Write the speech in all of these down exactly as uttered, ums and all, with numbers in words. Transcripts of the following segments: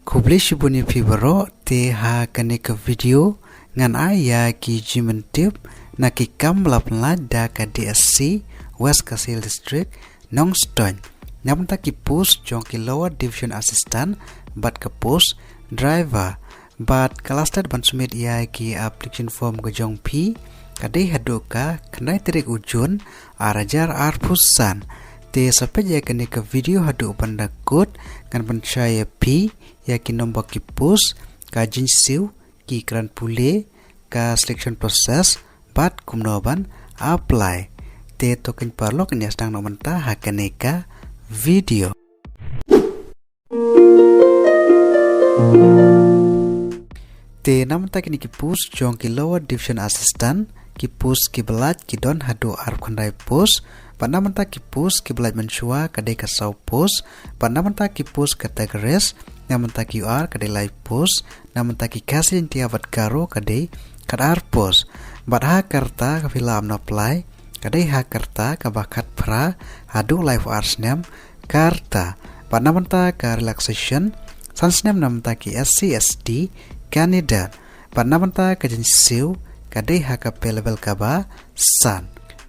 Khublei shibun ïa phi baroh. Te ha kane ka video ngan ai ïa ki jingmyntip na ki kam ba la pynlait da ka D S C West Khasi Hills District, Nongstoiñ, na bynta ki post jong ki Lower Division Assistant bad ka post Driver. Bad ka last date ban submit ïa ki application form ka jong phi ka dei haduh ka khyndai tarik u Jun ar hajar arphew san. Te sa peit ïa kane ka video haduh ban da kut, ngan pynshai ïa phi ïa ki number ki post, ka jingsiew, ki kyrdan pule, ka selection process bad kumno ban apply. Te to kynmaw paralok, ngin ïa sdang noh mynta ha kane ka video. Te na bynta kine ki post jong ki Lower Division Assistant, ki post ki ba lait ki don haduh arphew khyndai post. Bad na bynta ki post ki ba lait mynshuwa ka dei ka saw post. Bad na bynta ki post categories, na bynta ki U R ka dei lai post. Na bynta ki Khasi Jaiñtia bad Garo ka dei khatar post. Bad ha ka rta kaba phi lah ban apply ka dei ha ka rta kaba khatphra haduh laiphew ar snem ka rta. Bad na bynta ka relaxation, san snem na bynta ki S C S T candidate. Bad na bynta ka jingsiew ka dei ha ka pay level kaba san.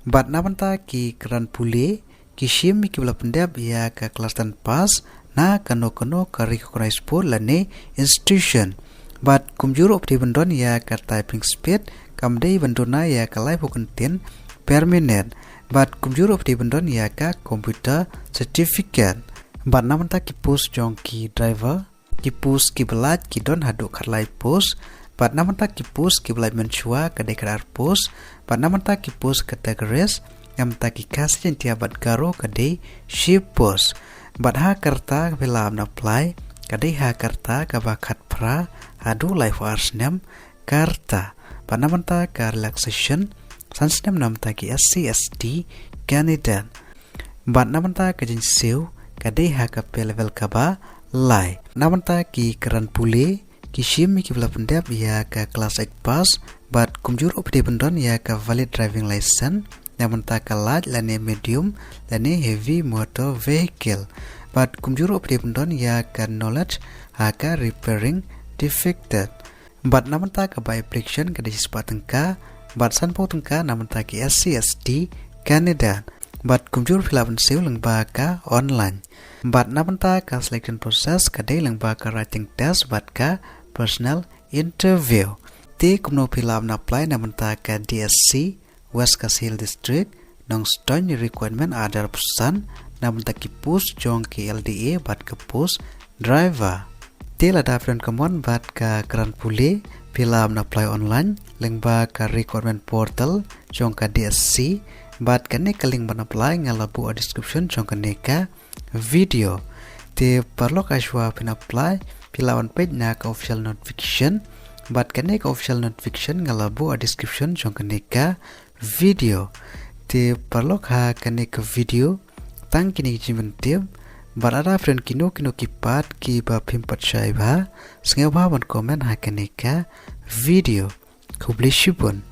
Bad na bynta ki kyrdan pule, ki shim ïa ki ba la pyndep ïa ka klas ten pass na kano kano ka recognized board lane institution. Bad kumjuh ruh phi dei ban don ïa ka typing speed kam dei ban duna ïa ka laiphew kyntien per minute. Bad kumjuh ruh phi dei ban don ïa ka computer certificate. Bad na bynta ki post jong ki driver, ki post ki ba lait ki don haduh khatlai post. Bad na bynta ki post ki ba lait mynshuwa ka dei khatar post. Bad na bynta ki post categories, na bynta ki Khasi Jaiñtia bad Garo ka dei shi post. Bad ha ka rta kaba phi lah ban apply ka dei ha ka rta kaba khatphra haduh laiphew ar snem ka rta. Bad na bynta ka relaxation, san snem na bynta ki S C S T candidate. Bad na bynta ka jingsiew ka dei ha ka pay level kaba lai. Na bynta ki kyrdan pule, ki shim ïa ki ba la pyndep ïa ka klas eight pass. Bad kumjuh ruh phi dei ban don ïa ka valid driving license na bynta ka light lane medium lane heavy motor vehicle. Bad kumjuh ruh phi dei ban don ïa ka knowledge ha ka repairing defected. Bad na bynta ka by application ka dei shispah tyngka. Bad sanphew tyngka na bynta ki S C S T candidate. Bad kumjuh ruh phi lah ban siew lyngba ka online. Bad na bynta ka selection process ka dei lyngba ka writing test bad ka personal interview. Te kumno phi lah ban apply na bynta ka D S C West Khasi Hills District, Nongstoiñ, requirement ar hajar arphew san, na bynta ki post jong ki L D A bad ka post driver. Te lada phi don ka mon bad ka kyrdan pule, phi lah ban apply online lyngba ka requirement portal jong ka D S C. Bad kane ka link ban apply nga la buh ha description jong kane ka video. Te paralok, ha shuwa phin apply phi lah ban peit na ka official notification. Bad kane ka official notification nga la buh ha description jong kane ka video. Te paralok, ha kane ka video tang kine ki jingpyntip. Bad lada phi don kino kino ki pat ki ba phim pat shai bha, sngewbha ban comment ha kane ka video. Khublei shibun.